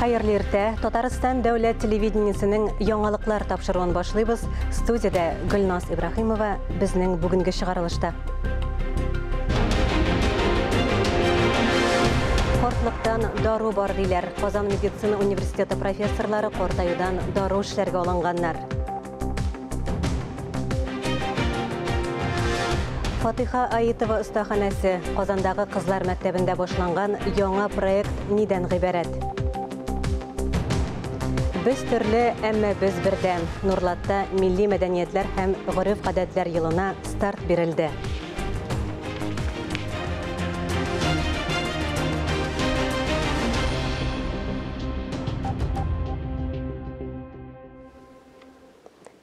Хәерле иртә. Татарстан дәүләт телевидениесенең яңалыклар тапшыруын башлыйбыз. Студиядә Гөлназ Ибраһимова безнең бүгенге чыгарылышта. Картлыктан дару бар диләр. Казан медицина университеты профессорлары картаюдан дару эшләргә алынганнар. Фатиха Аитова остаханәсе Казандагы кызлар мәктәбендә башланган яңа проект нидән гыйбарәт? Без төрле, әмма без бердәм. Нурлатта милли мәдәниятләр һәм гореф-гадәтләр елына старт бирелде.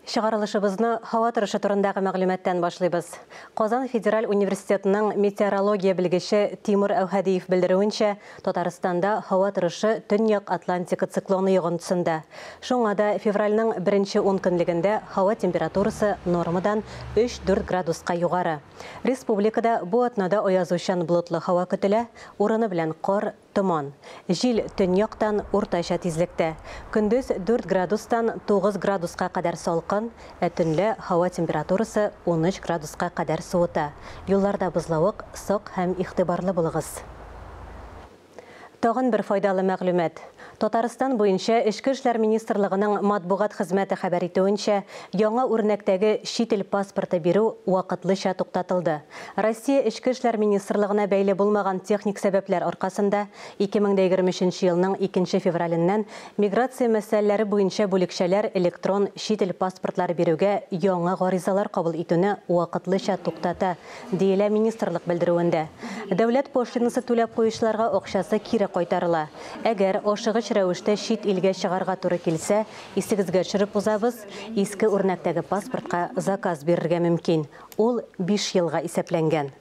Чыгарылышыбызны һава торышы турындагы мәгълүматтан башлыйбыз. Казан федераль университетының метеорология белгече Тимур Әүһәдиев белдерүенчә, Татарстанда һава торышы Төньяк Атлантика циклоны йогынтысында. Шуңа да февральнең беренче 10 көнлегендә һава температурасы нормадан 3-4 градуска югары. Республикада бу атнада аязучан болытлы һава көтелә, урыны белән кар, томан. Җил төньяктан уртача тизлектә. Көндез 4 градустан 9 градуска кадәр салкын, ә төнлә һава температурасы 13 градуска кадәр суыта. Юлларда бозлавык, сак һәм игътибарлы булыгыз. Тагын бер файдалы мәгълүмат. Татарстан буенча Эчке эшләр министрлыгының матбугат хезмәте хәбәр итүенчә, яңа үрнәктәге чит ил паспорты бирү вакытлыча туктатылды. Россия Эчке эшләр министрлыгына бәйле булмаган техник сәбәпләр аркасында 2023 елның 2 февраленнән миграция мәсьәләләре буенча бүлекчәләр электрон чит ил паспортлары бирүгә яңа гаризалар кабул итүне вакытлыча туктата, диелә министрлык белдерүендә. Дәүләт пошлинасы түләп куючыларга акчасы кире кайтарыла. Әгәр ашыгыч рәвештә чит илгә чыгарга туры килсә, исегезгә төшереп узабыз, иске үрнәктәге паспортка заказ бирергә мөмкин. Ул 5 елга исәпләнгән.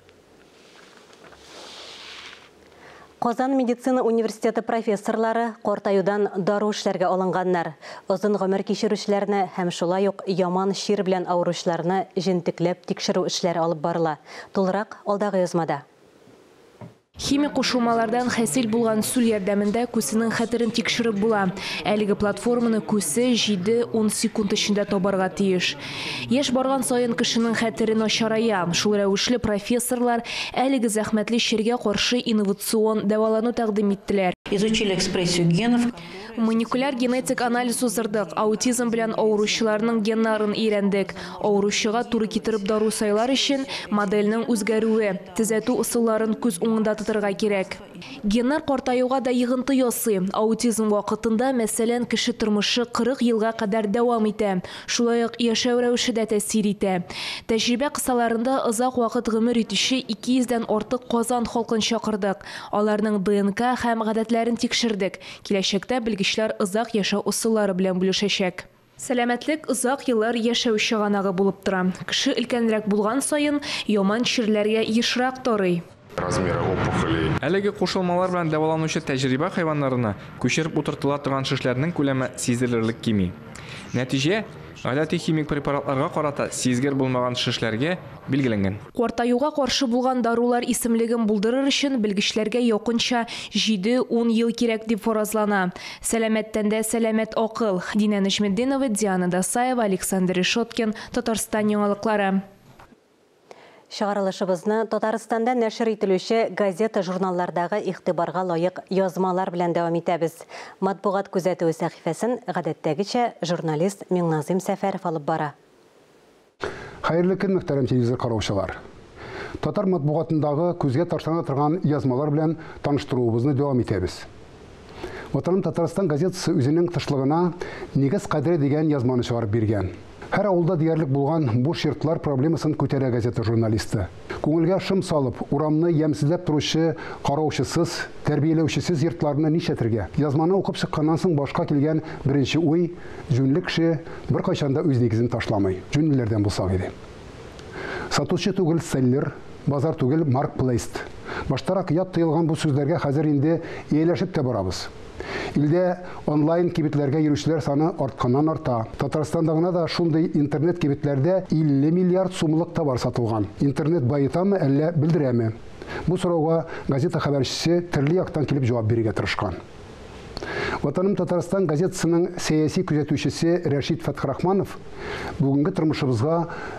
Казан медицина университеты профессорлары картаюдан дару эшләргә алынганнар. Озын гомер кичерүчеләрне һәм шулай ук яман чир белән авыручыларны җентекләп тикшерү эшләре алып барыла. Тулырак алдагы язмада. Химик кушылмалардан хәсил булган сүл ярдәмендә күсенең хәтерен тикшереп була. Әлеге платформаны күсе 7-10 секунд эчендә табарга тиеш. Яшь барган саен кешенең хәтере начарая. Шул рәвешле профессорлар әлеге зәхмәтле чиргә каршы инновацион дәвалану тәкъдим иттеләр. Изучили экспрессию генов. Молекуляр генетик анализ уздырдык. Аутизм белән авыручыларның геннарын өйрәндек. Авыручыга туры китереп дару сайлар өчен модельнең үзгәрүе, төзәтү ысулларын күз уңында тотарга кирәк. Геннар картаюга да йыгынты ясый. Аутизм вакытында, мәсәлән, кеше тормышы 40 елга кадәр дәвам итә. Шулай ук яшәү рәвеше дә тәэсир итә. Тәҗрибә кысаларында озак вакыт гомер итүче 200дән артык Казан халкын чакырдык. Аларның ДНК һәм гадәтләрен тикшердек. Киләчәктә белгечләр озак яшәү ысуллары белән бүлешәчәк. Сәламәтлек озак еллар яшәү чыганагы булып тора. Кеше өлкәнрәк булган саен яман чирләргә ешрак тарый. Размеры опухолей. Әлеге кушылмалар белән дәваланучы тәҗрибә хайваннарына күчереп утыртыла торган шешләрнең күләме сизелерлек кими. Нәтиҗә, гадәти химик препаратларга карата сизгер булмаган шешләргә билгеләнгән. Картаюга каршы булган дарулар исемлеген булдырыр өчен белгечләргә якынча 7-10 ел кирәк дип фаразлана. Сәламәт тәндә сәламәт акыл. Динә Нәҗметдинова, Диана Дасаева, Александр Решеткин, Татарстан яңалыклары. Чыгарылышыбызны Татарстанда нәшер ителүче газета-журналлардагы игътибарга лаек язмалар белән дәвам итәбез. Матбугат күзәтүе сәхифәсен гадәттәгечә журналист Миңназим Сәфәров алып бара. Хәерле көн, мөхтәрәм телевизор караучылар. Татар матбугатындагы күзгә ташлана торган язмалар белән таныштыруыбызны дәвам итәбез. Ватаным Татарстан газетасы үзенең тышлыгына Нигез кадере дигән язманы чыгарып биргән. Һәр авылда диярлек булган буш йортлар проблемасын күтәрә газета журналисты. Күңелгә шым салып, урамны ямьсезләп торучы караучысыз, тәрбияләүчесез йортларны нишләтергә? Язманы укып чыкканнан соң башка килгән беренче уй: җүнле кеше беркайчан да үз нигезен ташламый. Җүнлеләрдән булсак иде. Сатучы түгел селлер, базар түгел маркплейс. Баштарак ят тыелган бу сүзләргә хәзер инде ияләшеп тә барабыз. Илдә онлайн кибетләргә йөрүчеләр саны артканнан арта. Татарстанда гына да шундый интернет кибетләрдә 50 миллиард сумлык товар сатылган. Интернет байытамы, әллә белдерәме? Бу сорауга газета хәбәрчесе төрле яктан килеп җавап бирергә тырышкан. Ватаным Татарстан газетасының сәяси күзәтүчесе Рәшит Фәтхрахманов бүгенге тормышыбызга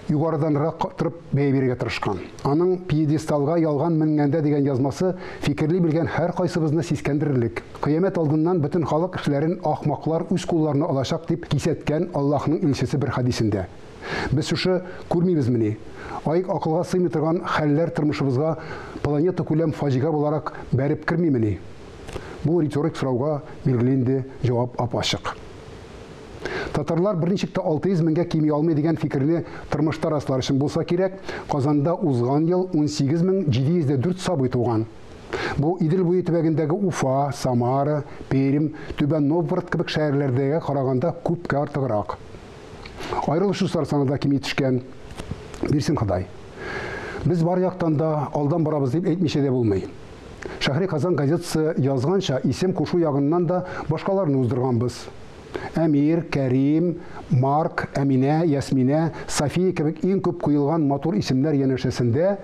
югарыданрак торып бәя бирергә тырышкан. Аның «Пьедесталга ялган менгәндә» дигән язмасы фикерли белгән һәркайсыбызны сискәндерерлек. Кыямәт алдыннан бөтен халык эшләрен ахмаклар үз кулларына алачак дип кисәткән Аллаһның илчесе бер хәдисендә. Без шушы күрмибезмени? Аек акылга сыймый торган хәлләр тормышыбызга планета күләм фаҗига буларак бәреп кермимени? Бу риторик сорауга билгеле инде җавап ап-ачык. Татарлар берничек тә 600 меңгә кими алмый дигән фикерне тормышта раслар өчен булса кирәк, Казанда узган ел 18704 сабый туган. Бу Идел буе төбәгендәге Уфа, Самара, Пермь, Түбән Новгород кебек шәһәрләрдәге караганда күпкә артыграк. Аерылышучылар саны да кими төшкән. Бирсен Ходай. Без бар яктан да алдан барабыз дип әйтмичә дә булмый. Шәһри Казан газетасы язганча, исем кушу ягыннан да башкаларны уздырганбыз. Әмир, Кәрим, Марк, Әминә, Ясминә, София кебек иң күп куелган матур исемнәр янәшәсендә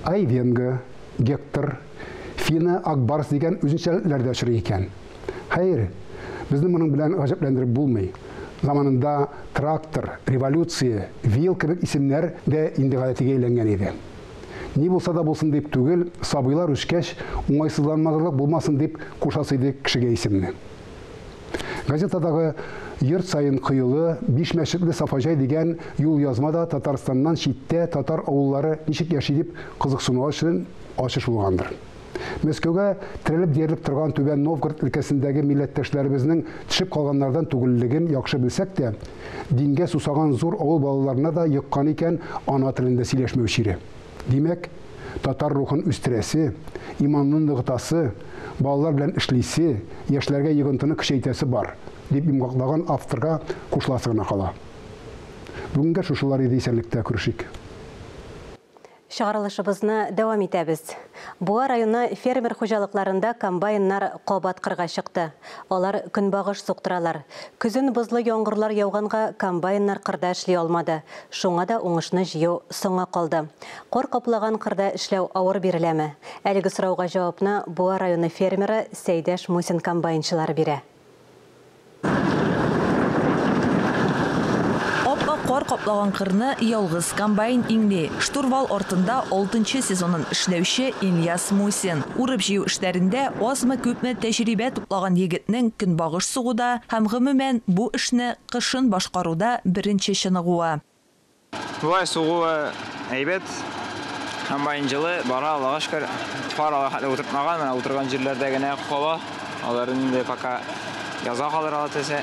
Айвенго, Гектор, Фина, Акбарс дигән үзенчәлекләр дә очрый икән. Хәер, безне моның белән гаҗәпләндереп булмый. Заманында трактор, революция, вил кебек исемнәр дә инде гадәтигә әйләнгән иде. Ни булса да булсын дип түгел, сабыйлар үскәч, уңайсызланмаслык булмасын дип кушасы иде кешегә исемне. Газетадагы йорт саен коелы, биш мәчетле Сафаҗай дигән юл язма да Татарстаннан читтә татар авыллары ничек яши дип кызыксыну өчен ачыш булгандыр. Мәскәүгә терәлеп диярлек торган Түбән Новгород өлкәсендәге милләттәшләребезнең төшеп калганнардан түгеллеген яхшы белсәк тә, дингә сусаган зур авыл балаларына да йоккан икән ана телендә сөйләшмәү чире. Димәк, татар рухын үстерәсе, иманны ныгытасы, балалар белән эшлисе, яшьләргә йогынтыны көчәйтәсе бар, дип йомгаклаган авторга кушыласы гына кала. Бүгенгә шушылар иде, исәнлектә күрешик. Чыгарылышыбызны дәвам итәбез. Буа районы фермер хуҗалыкларында комбайннар кабат кырга чыкты. Алар көнбагыш суктыралар. Көзен бозлы яңгырлар яуганга комбайннар кырда эшли алмады. Шуңа да уңышны җыю соңга калды. Кар каплаган кырда эшләү авыр биреләме? Әлеге сорауга җавапны Буа районы фермеры Сәйдәш Мусин комбайнчылары бирә. Кар каплаган кырны ялгыз комбайн иңли. Штурвал артында 6-нчы сезонын эшләүче Ильяс Мусин. Урып җыю эшләрендә азмы күпме тәҗрибә туплаган егетнең көнбагыш сугуда һәм гомумән бу эшне кышын башкаруда беренче чыныгуы. Болай сугуы әйбәт. Комбайн җылы, бара, Аллага шөкер. Фар алар хәтле утыртмаган, менә утырган җирләрдә генә кала. Алар инде пока язга калыр ала төсә.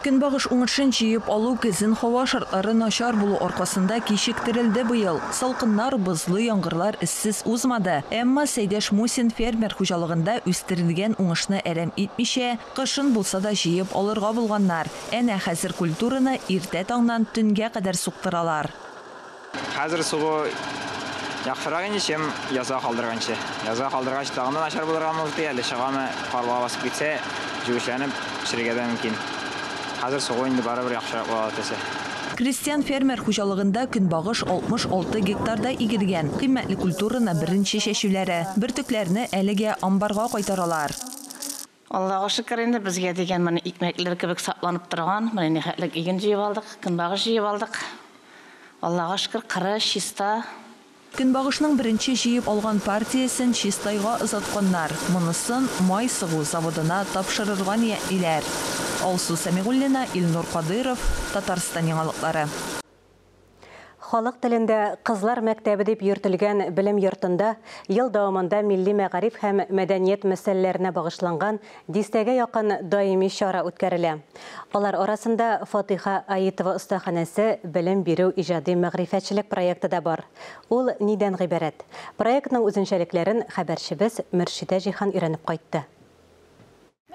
Көнбагыш уңышын җыеп алу көзен һава шартлары начар булу аркасында кичектерелде быел. Салкыннар, бозлы яңгырлар эзсез узмады. Әмма Сәйдәш Мусин фермер хуҗалыгында үстерелгән уңышны әрәм итмичә, кышын булса да җыеп алырга булганнар. Әнә хәзер культураны иртә таңнан төнгә кадәр суктыралар. Хәзер сугу яхшырак инде, чем язга калдырганчы. Язга калдыргач тагын да начар булырга мөмкин, әле чыгамы, карга басып китсә, җүешләнеп пешерергә дә мөмкин. Хәзер сугу инде барыбер яхшырак була төсе. Крестьян фермер хуҗалыгында көнбагыш 66 гектарда игелгән. Кыйммәтле культураны беренче чәчүләре. Бөртекләрне әлегә амбарга кайтаралар. Аллага шөкер инде безгә дигән менә икмәкләр кебек сакланып торган, менә нихәтлек иген җыеп алдык, көнбагыш җыеп алдык. Аллага шөкер, кыры чиста. Көнбагышның беренче җыеп алган партиясен Чистайга озатканнар. Монысын май сыгу заводына тапшырырга ниятлиләр. Алсу Сәмигуллина, Илнур Кадыров, Татарстан яңалыклары. Халык телендә Кызлар мәктәбе дип йөртелгән белем йортында ел дәвамында милли мәгариф һәм мәдәният мәсьәләләренә багышланган дистәгә якын даими чара үткәрелә. Алар арасында Фатиха Аитова остаханәсе белем бирү иҗади мәгърифәтчелек проекты да бар. Ул нидән гыйбарәт? Проектның үзенчәлекләрен хәбәрчебез Мөршидә Җиһан өйрәнеп кайтты.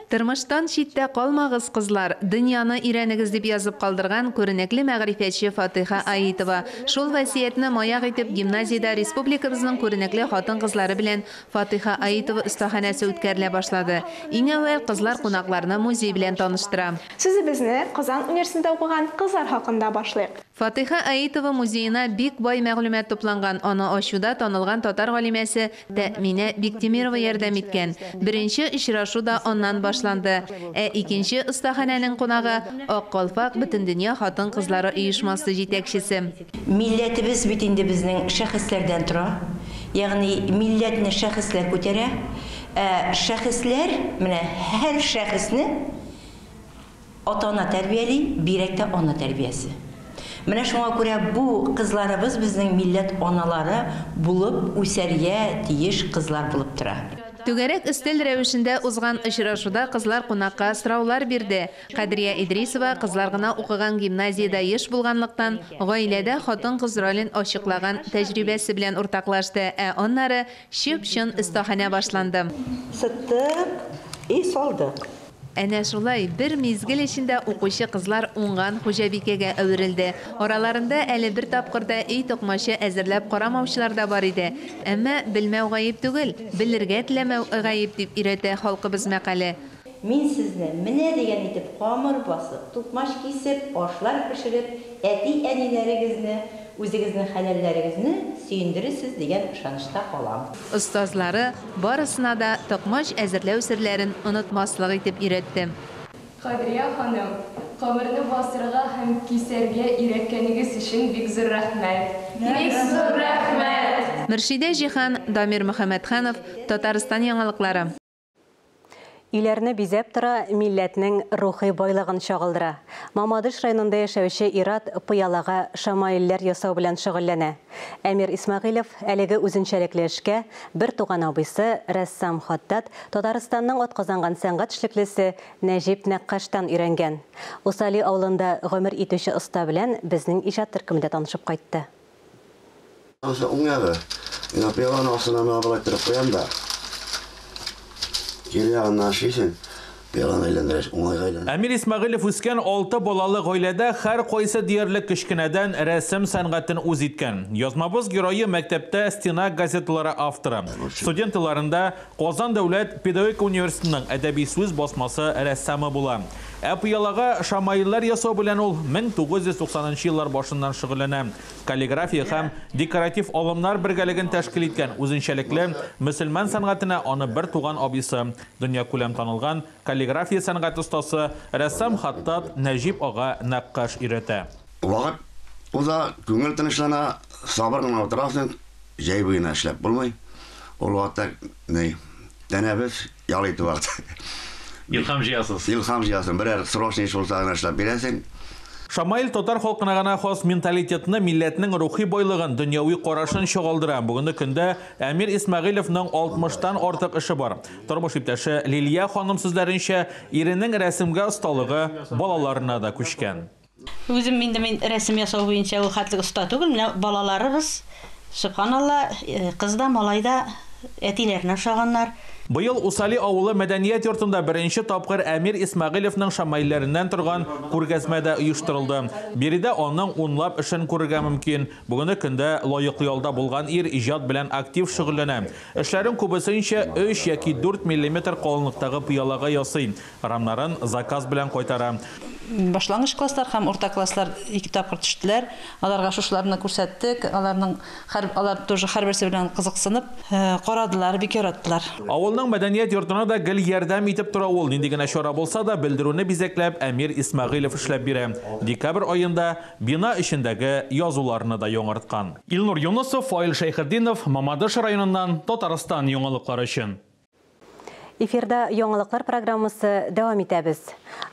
Тормыштан читтә калмагыз, кызлар, дөньяны өйрәнегез дип язып калдырган күренекле мәгърифәтче Фатиха Аитова. Шул васыятьне маяк итеп гимназиядә республикабызның күренекле хатын-кызлары белән Фатиха Аитова остаханәсе үткәрелә башлады. Иң әүвәл кызлар кунакларны музей белән таныштыра. Сүзебезне Казан университетында укыган кызлар хакында башлыйк. Фатыйха Аитова музеена бик бай мәгълүмат тупланган. Аны ачуда танылган татар галимәсе Тәэминә Биктимирова ярдәм иткән. Беренче очрашу да аннан башланды. Ә икенче остаханәнең кунагы Ак калфак Бөтендөнья хатын-кызлары оешмасы җитәкчесе. Милләтебез бит инде безнең шәхесләрдән тора. Ягъни милләтне шәхесләр күтәрә. Ә шәхесләр, менә һәр шәхесне ата-ана тәрбияли, бигрәк тә ана тәрбиясе. Менә шуңа күрә бу кызларыбыз безнең милләт аналары булып үсәргә тиеш кызлар булып тора. Түгәрәк өстәл рәвешендә узган очрашуда кызлар кунакка сораулар бирде. Кадрия Идрисова кызлар гына укыган гимназиядә еш булганлыктан, гаиләдә хатын-кыз ролен ачыклаган тәҗрибәсе белән уртаклашты. Ә аннары чып-чын остаханә башланды. Сыттык и салдык. Әнә шулай бер мизгел эчендә укучы кызлар уңган хуҗабикәгә әверелде. Араларында әле бер тапкыр да өй токмачы әзерләп карамаучылар да бар иде. Әмма белмәү гаеп түгел, белергә теләмәү гаеп дип өйрәтә халкыбыз мәкале. Мин сезне менә дигән итеп камыр басып, тукмач кисеп, ашлар пешереп, әти-әниләрегезне, үзегезнең хәләлләрегезне сөендерерсез дигән ышанычта калам. Остазлары барысына да токмач әзерләү серләрен онытмаслык итеп өйрәтте. Кадрия ханым, камырны басырга һәм кисәргә өйрәткәнегез өчен бик зур рәхмәт. Бик зур рәхмәт! Мөршидә Җиһан, Дамир Мөхәммәтханов, Татарстан яңалыклары. Өйләрне бизәп тора, милләтнең рухи байлыгын чагылдыра. Мамадыш районында яшәүче ир-ат пыялага шамаилләр ясау белән шөгыльләнә. Әмир Исмәгыйлев әлеге үзенчәлекле эшкә бер туган абыйсы рәссам Хаттат, Татарстанның атказанган сәнгать эшлеклесе Нәҗип Нәккаштан өйрәнгән. Усали авылында гомер итүче оста белән безнең иҗат төркеме дә танышып кайтты. Анысы уң ягы. Мин пыяланы астына менә болай торып куям да. Кире ягыннан эшлисең, пыяланы әйләндерәсең, уңайга әйләндерәсең. Әмир Исмәгыйлев үскән 6 балалы гаиләдә һәр кайсы диярлек кечкенәдән рәсем сәнгатен үз иткән. Язмабыз герое мәктәптә стена газеталары авторы. Студент елларында Казан дәүләт педагогика университетының әдәби сүз басмасы рәссамы була. Ә пыялага шамаилләр ясау белән ул 1990 еллар башыннан шөгыльләнә. Каллиграфия һәм декоратив алымнар бергәлеген тәшкил иткән үзенчәлекле мөселман сәнгатенә аны бер туган абыйсы, дөньякүләм танылган каллиграфия сәнгать остасы рәссам Хаттат Нәҗип ага Нәккаш өйрәтә. Вакыт уза, күңел тынычлана, сабыр гына утырасың, җәй буена эшләп булмый. Ул вакытта ни, тәнәфес, ял итү вакыты. Илһам җыясыз. Илһам җыясың, берәр срочный эш булса гына эшләп бирәсең. Шамаил татар халкына гына хас менталитетны, милләтнең рухи байлыгын, дөньяви карашын чагылдыра. Бүгенге көндә Әмир Исмәгыйлевның 60-тан артык эше бар. Тормыш иптәше Лилия ханым сүзләренчә, иренең рәсемгә осталыгы балаларына да күчкән. Үзем инде мин рәсем ясау буенча ул хәтлек оста түгел, менә балаларыбыз, субханалла, кыз да, малай да әтиләренә ошаганнар. Быел Усали авылы мәдәният йортында беренче тапкыр Әмир Исмәгыйлевның шамаилләреннән торган күргәзмә дә оештырылды. Биредә аның унлап эшен күрергә мөмкин. Бүгенге көндә лаеклы ялда булган ир иҗат белән актив шөгыльләнә. Эшләрен күбесенчә 3 яки 4 миллиметр калынлыктагы пыялага ясый. Рамнарын заказ белән кайтара. Башлангыч класслар һәм урта класслар ике тапкыр төштеләр. Аларга шушыларны күрсәттек. Алар тоже һәрберсе белән кызыксынып карадылар, бик яраттылар. Авылның мәдәният йортына да гел ярдәм итеп тора ул. Нинди генә чара булса да, белдерүне бизәкләп Әмир Исмәгыйлев эшләп бирә. Декабрь аенда бина эчендәге язуларны да яңарткан. Илнур Юнусов, Фаил Шәйхетдинов, Мамадыш районыннан Татарстан яңалыклары өчен. Эфирда яңалыклар программасы дәвам итәбез.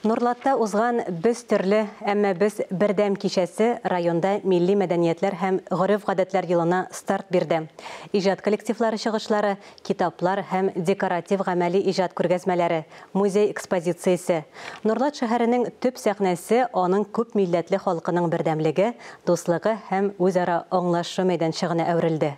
Нурлатта узган «Без төрле, әмма без бердәм» кичәсе районда милли мәдәниятләр һәм гореф-гадәтләр елына старт бирде. Иҗат коллективлары чыгышлары, китаплар һәм декоратив гамәли иҗат күргәзмәләре, музей экспозициясе. Нурлат шәһәренең төп сәхнәсе аның күп милләтле халкының бердәмлеге, дуслыгы һәм үзара аңлашу мәйданчыгына әверелде.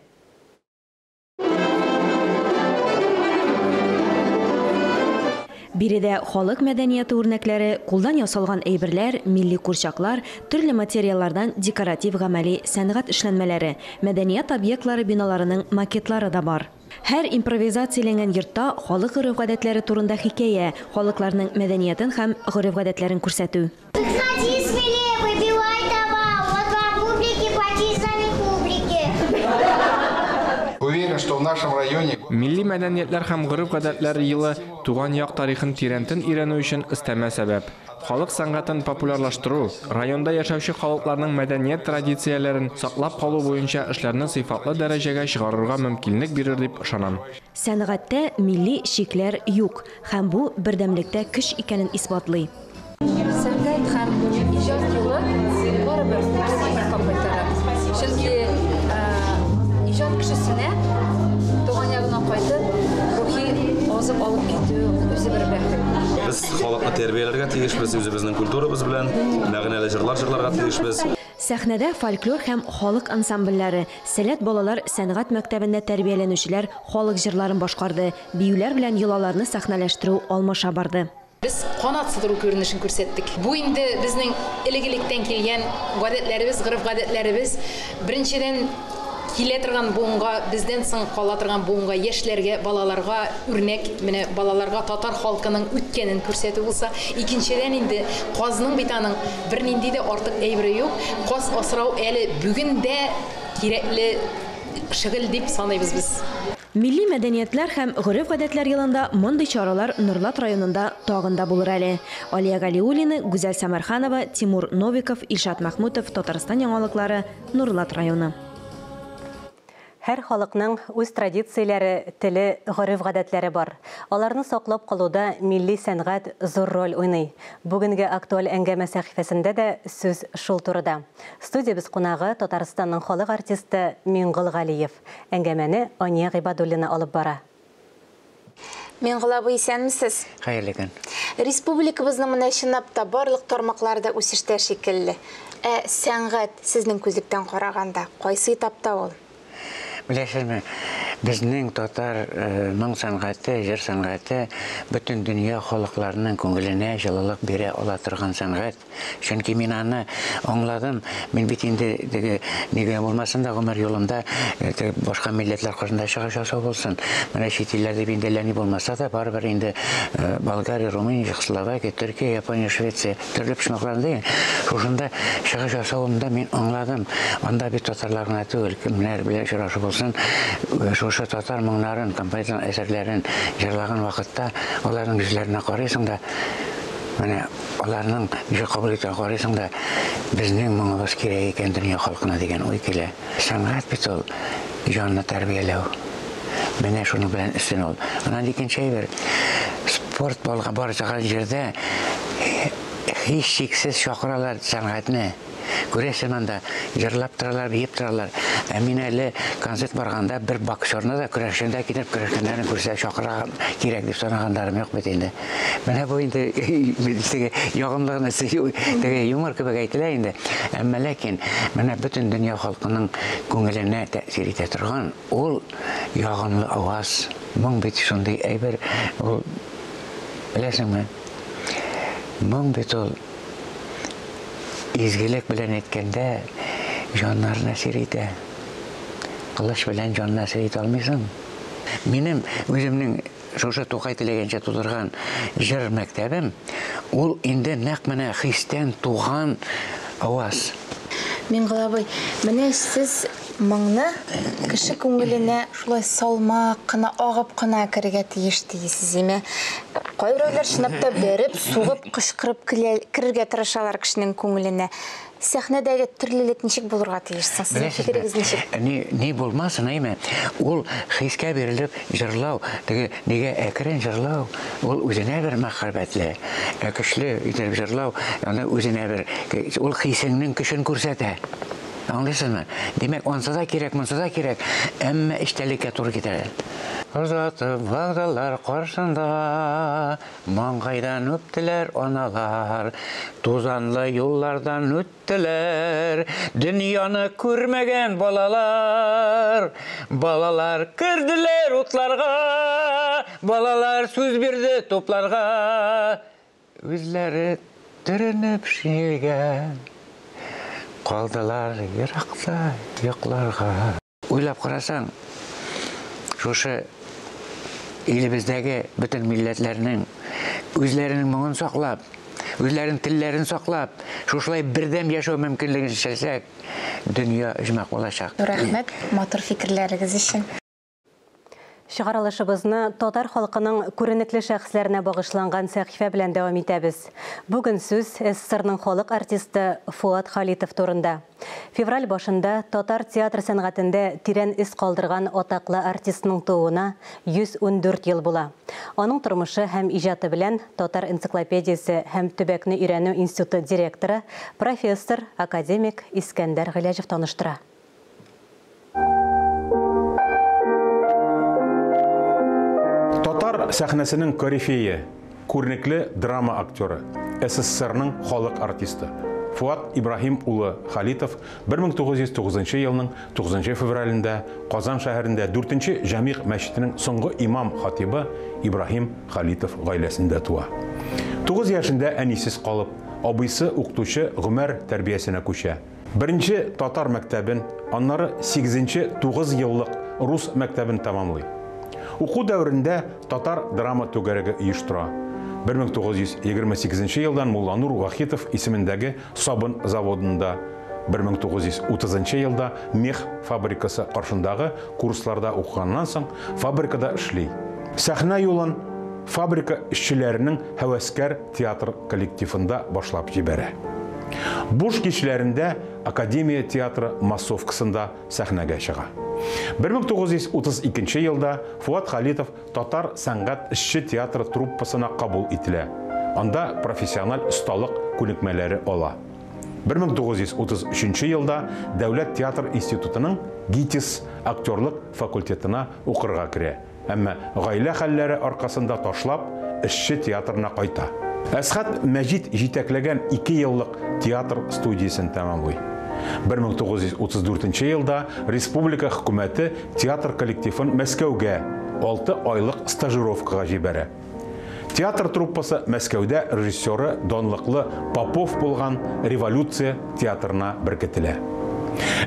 Биредә халык мәдәнияте үрнәкләре, кулдан ясалган әйберләр, милли курчаклар, төрле материаллардан декоратив гамәли сәнгать эшләнмәләре, мәдәният объектлары биналарының макетлары да бар. Һәр импровизацияләнгән йортта халык гореф-гадәтләре турында хикәя, халыкларның мәдәниятен һәм гореф-гадәтләрен күрсәтү. Выходи смелее, выбивай давай, во нашем районе Милли мәдәниятләр һәм гореф-гадәтләр елы туган як тарихын тирәнтен өйрәнү өчен өстәмә сәбәп. Халык сәнгатен популярлаштыру, районда яшәүче халыкларның мәдәният традицияләрен саклап калу буенча эшләрне сыйфатлы дәрәҗәгә чыгарырга мөмкинлек бирер дип ышанам. Сәнгатьтә милли чикләр юк һәм бу бердәмлектә көч икәнен исбатлый. Сәнгать һәм иҗат юлы барыбер туган якка кайтара. Чөнки иҗат кешесенә туган ягына кайтып, рухи азык алып китү үзе бер бәхет. Без халыкны тәрбияләргә тиешбез, үзебезнең культурабыз белән, мәгънәле җырлар җырларга тиешбез. Сәхнәдә фольклор һәм халык ансамбльләре, Сәләт балалар сәнгать мәктәбендә тәрбияләнүчеләр халык җырларын башкарды, биюләр белән йолаларны сәхнәләштерү алмаша барды. Без канат сыдыру күренешен күрсәттек. Бу инде безнең элек-электән килгән гадәтләребез, гореф-гадәтләребез. Беренчедән, килә торган буынга, бездән соң кала торган буынга, яшьләргә, балаларга үрнәк, менә балаларга татар халкының үткәнен күрсәтү булса, икенчедән инде казның бит аның бернинди дә артык әйбере юк. Каз асрау әле бүген дә кирәкле шөгыль дип саныйбыз без. Милли мәдәниятләр һәм гореф-гадәтләр елында мондый чаралар Нурлат районында тагын да булыр әле. Алия Галиуллина, Гүзәл Самарханова, Тимур Новиков, Илшат Махмутов, Татарстан яңалыклары, Нурлат районы. Һәр халыкның үз традицияләре, теле, гореф-гадәтләре бар. Аларны саклап калуда милли сәнгать зур роль уйный. Бүгенге актуаль әңгәмә сәхифәсендә дә сүз шул турыда. Студиябез кунагы Татарстанның халык артисты Миңгол Галиев. Әңгәмәне Ания Гыйбадуллина алып бара. Миңгол абый, исәнмесез? Хәерле көн. Республикабызның менә чынлап та барлык тармаклары да үсештә шикелле. Ә сәнгать сезнең күзлектән караганда кайсы этапта ул? Беләсезме, безнең татар моң сәнгате, җыр сәнгате бөтен дөнья халыкларының күңеленә җылылык бирә ала торган сәнгать. Чөнки мин аны аңладым. Мин бит инде теге нигә булмасын да гомер юлымда теге башка милләтләр каршында чыгыш ясау булсын. Менә чит илләрдә бит инде әллә ни булмаса да, барыбер инде Болгария, Румыния, Чехословакия, Төркия, Япония, Швеция төрле почмакларында шушында чыгыш ясавымда мин аңладым. Анда бит татарлар гына түгел, кемнәр белән очрашу булсын, шушы татар моңнарын, композитор әсәрләрен җырлаган вакытта аларның йөзләренә карыйсың да, менә аларның ничек кабул итүен карыйсың да, безнең моңыбыз кирәк икән дөнья халкына дигән уй килә. Сәнгать бит ул җанны тәрбияләү. Менә шуның белән өстен ул. Аннан икенче әйбер, спорт бар торган җирдә һичшиксез чакыралар сәнгатьне. Күрәсең, анда җырлап торалар, биеп торалар. Ә мин әле концерт барганда бер боксерны да көрәшендә китереп көрәшкәннәрен күрсә чакырырга кирәк дип санаганнарым юк бит инде. Менә бу инде теге ягымлы гына теге юмор кебек әйтелә инде. Әмма ләкин менә бөтен дөнья халкының күңеленә тәэсир итә торган ул ягымлы аваз. Моң бит шундый әйбер, ул беләсеңме? Моң бит ул изгелек белән әйткәндә җаннарны әсир итә. Кылыч белән җанны әсир итә алмыйсың. Минем үземнең шушы Тукай теләгәнчә тудырган җыр мәктәбем, ул инде нәкъ менә хистән туган аваз. Миңгол абый, менә сез моңны кеше күңеленә шулай салмак кына, агып кына керергә тиеш дисез, име? Кайберәүләр чынлап та бәреп, сугып, кычкырып керергә тырышалар кешенең күңеленә. Сәхнәдәге төрлелек ничек булырга тиеш соң? Сезнең фикерегез ничек? Ни булмасын, әйме? Ул хискә бирелеп җырлау, теге нигә әкрен җырлау, ул үзенә бер мәхәббәтле, ә көчле итеп җырлау, аны үзенә бер, ул хисеңнең көчен күрсәтә. Аңлыйсызмы? Димәк, ансы да кирәк, монсы да кирәк, әмма эчтәлеккә туры китерә. Озатып вокзаллар каршында маңгайдан үптеләр аналар, тузанлы юллардан үттеләр, дөньяны күрмәгән балалар. Балалар керделәр утларга, балалар сүз бирде тупларга, үзләре төренеп шинельгә калдылар еракта йокларга. Уйлап карасаң, шушы илебездәге бөтен милләтләрнең үзләренең моңын саклап, үзләренең телләрен саклап, шушылай бердәм яшәү мөмкинлеген эшләсәк, дөнья оҗмах булачак. Рәхмәт матур фикерләрегез өчен. Чыгарылышыбызны татар халкының күренекле шәхесләренә багышланган сәхифә белән дәвам итәбез. Бүген сүз СССРның халык артисты Фуат Халитов турында. Февраль башында татар театр сәнгатендә тирән эз калдырган атаклы артистның тууына 114 ел була. Аның тормышы һәм иҗаты белән Татар энциклопедиясе һәм төбәкне өйрәнү институты директоры, профессор, академик Искәндәр Гыйләҗев таныштыра. Татар сәхнәсенең корифее, күренекле драма актеры, СССРның халык артисты Фуат Ибраһим улы Халитов 1909 елның 9 февралендә Казан шәһәрендә 4 Җәмигъ мәчетенең соңгы имам хатибы Ибраһим Халитов гаиләсендә туа. 9 яшендә әнисез калып, абыйсы укытучы Гомәр тәрбиясенә күчә. Беренче татар мәктәбен, аннары 8-нче 9 еллык рус мәктәбен тәмамлый. Уку дәверендә татар драма түгәрәге оештыра. 1928 елдан Мулланур Вахитов исемендәге сабын заводында, 1930 елда мех фабрикасы каршындагы курсларда укыганнан соң фабрикада эшли. Сәхнә юлын фабрика эшчеләренең һәвәскәр театр коллективында башлап җибәрә. Буш кичләрендә Академия театры массовкасында сәхнәгә чыга. 1932 елда Фуат Халитов татар сәнгать эшче театры труппасына кабул ителә. Анда профессиональ осталык күнекмәләре ала. 1933 елда Дәүләт театр институтының ГИТИС актерлык факультетына укырга керә. Әмма гаилә хәлләре аркасында ташлап, эшче театрына кайта. Әсхәт Мәҗит җитәкләгән 2 еллык театр студиясен тәмамлый. 1934 елда республика хөкүмәте театр коллективын Мәскәүгә 6 айлык стажировкага җибәрә. Театр труппасы Мәскәүдә режиссеры данлыклы Попов булган Революция театрына беркетелә.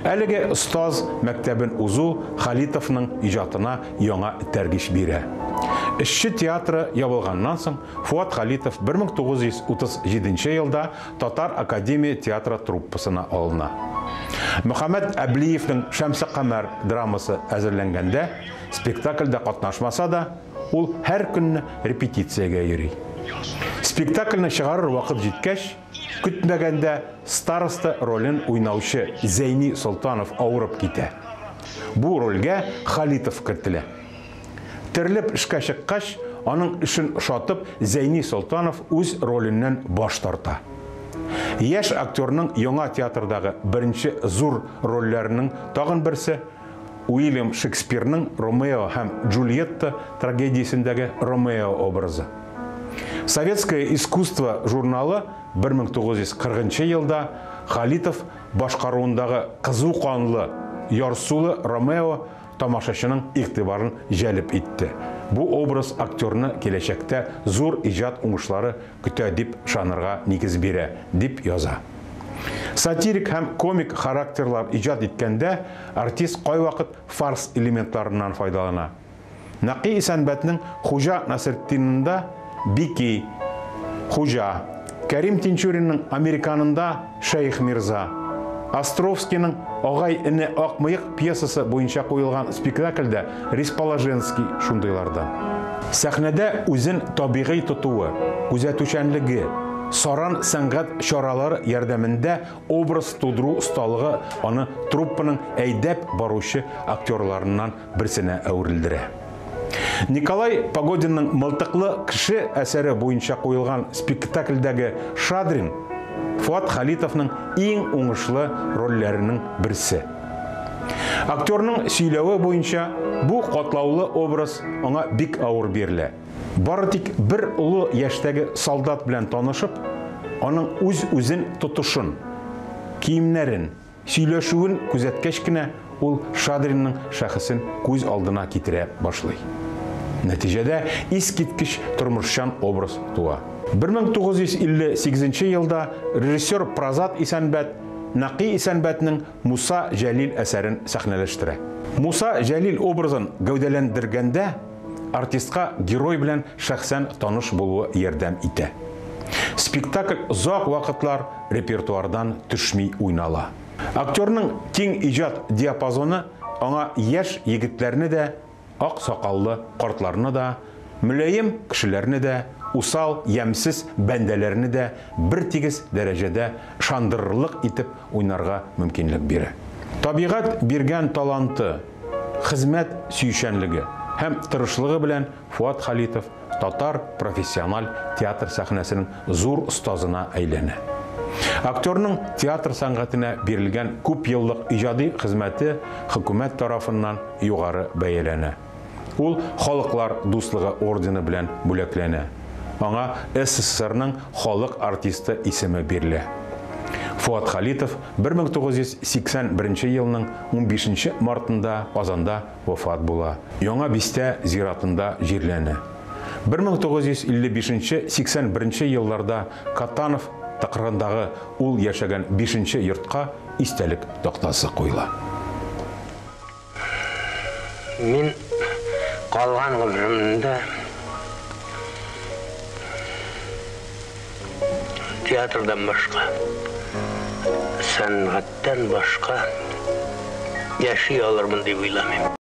Әлеге остаз мәктәбен узу Халитовның иҗатына яңа этәргеч бирә. Эшче театры ябылганнан соң Фуат Халитов 1937 елда Татар академия театры труппасына алына. Мөхәммәт Әблиевның Шәмсе Камәр драмасы әзерләнгәндә спектакльдә катнашмаса да, ул һәр көнне репетициягә йөри. Спектакльне чыгарыр вакыт җиткәч, көтмәгәндә староста ролен уйнаучы Зәйни Солтанов авырып китә. Бу рольгә Халитов кертелә. Терелеп эшкә чыккач, аның эшен ошатып, Зәйни Солтанов үз роленнән баш тарта. Яшь актерның яңа театрдагы беренче зур рольләренең тагын берсе Уильям Шекспирның Ромео һәм Джульетта трагедиясендәге Ромео образы. Советское искусство журналы 1940 елда Халитов башкаруындагы кызу канлы, ярсулы Ромео тамашачының игътибарын җәлеп итте. Бу образ актерны киләчәктә зур иҗат уңышлары көтә дип ышанырга нигез бирә, дип яза. Сатирик һәм комик характерлар иҗат иткәндә артист кайвакыт фарс элементларыннан файдалана. Нәкый Исәнбәтнең Хуҗа Насретдинында Бики, Хуҗа, Кәрим Тинчуринның Американында Шәех Мирза, Островскийның Агай эне ак мыек пьесасы буенча куелган спектакльдә Рисположенский шундыйлардан. Сәхнәдә үзен табигый тотуы, күзәтүчәнлеге, саран сәнгать чаралары ярдәмендә образ тудыру осталыгы аны труппаның әйдәп баручы актерларыннан берсенә әверелдерә. Николай Погодинның Мылтыклы кеше әсәре буенча куелган спектакльдәге Шадрин Фуат Халитовның иң уңышлы рольләренең берсе. Актерның сөйләве буенча бу катлаулы образ аңа бик авыр бирелә. Бары тик бер олы яшьтәге солдат белән танышып, аның үз-үзен тотышын, киемнәрен, сөйләшүен күзәткәч кенә ул Шадринның шәхесен күз алдына китерә башлый. Нәтиҗәдә искиткеч тормышчан образ туа. 1958 елда режиссер Празат Исәнбәт Нәкый Исәнбәтнең Муса Җәлил әсәрен сәхнәләштерә. Муса Җәлил образын гәүдәләндергәндә артистка герой белән шәхсән таныш булуы ярдәм итә. Спектакль озак вакытлар репертуардан төшми уйнала. Актерның киң иҗат диапазоны аңа яшь егетләрне дә, ак сакаллы картларны да, мөлаем кешеләрне дә, усал, ямьсез бәндәләрне дә бертигез дәрәҗәдә ышандырырлык итеп уйнарга мөмкинлек бирә. Табигать биргән таланты, хезмәт сөючәнлеге һәм тырышлыгы белән Фуат Халитов татар профессиональ театр сәхнәсенең зур остазына әйләнә. Актерның театр сәнгатенә бирелгән күпьеллык иҗади хезмәте хөкүмәт тарафыннан югары бәяләнә. Ул Халыклар дуслыгы ордены белән бүләкләнә. Аңа СССРның халык артисты исеме бирелә. Фуат Халитов 1981 елның 15 мартында Казанда вафат була. Яңа бистә зиратында җирләнә. 1955-81 елларда Катанов тыкрыгындагы ул яшәгән 5 йортка истәлек тактасы куела. Мин калган гомеремдә театрдан башка, сәнгатьтән башка яши алырмын дип уйламыйм.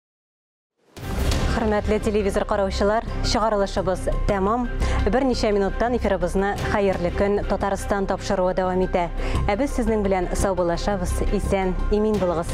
Хөрмәтле телевизор караучылар, чыгарылышыбыз тәмам. Берничә минуттан эфирыбызны Хәерле көн Татарстан тапшыруы дәвам итә. Ә без сезнең белән саубуллашабыз. Исән, имин булыгыз.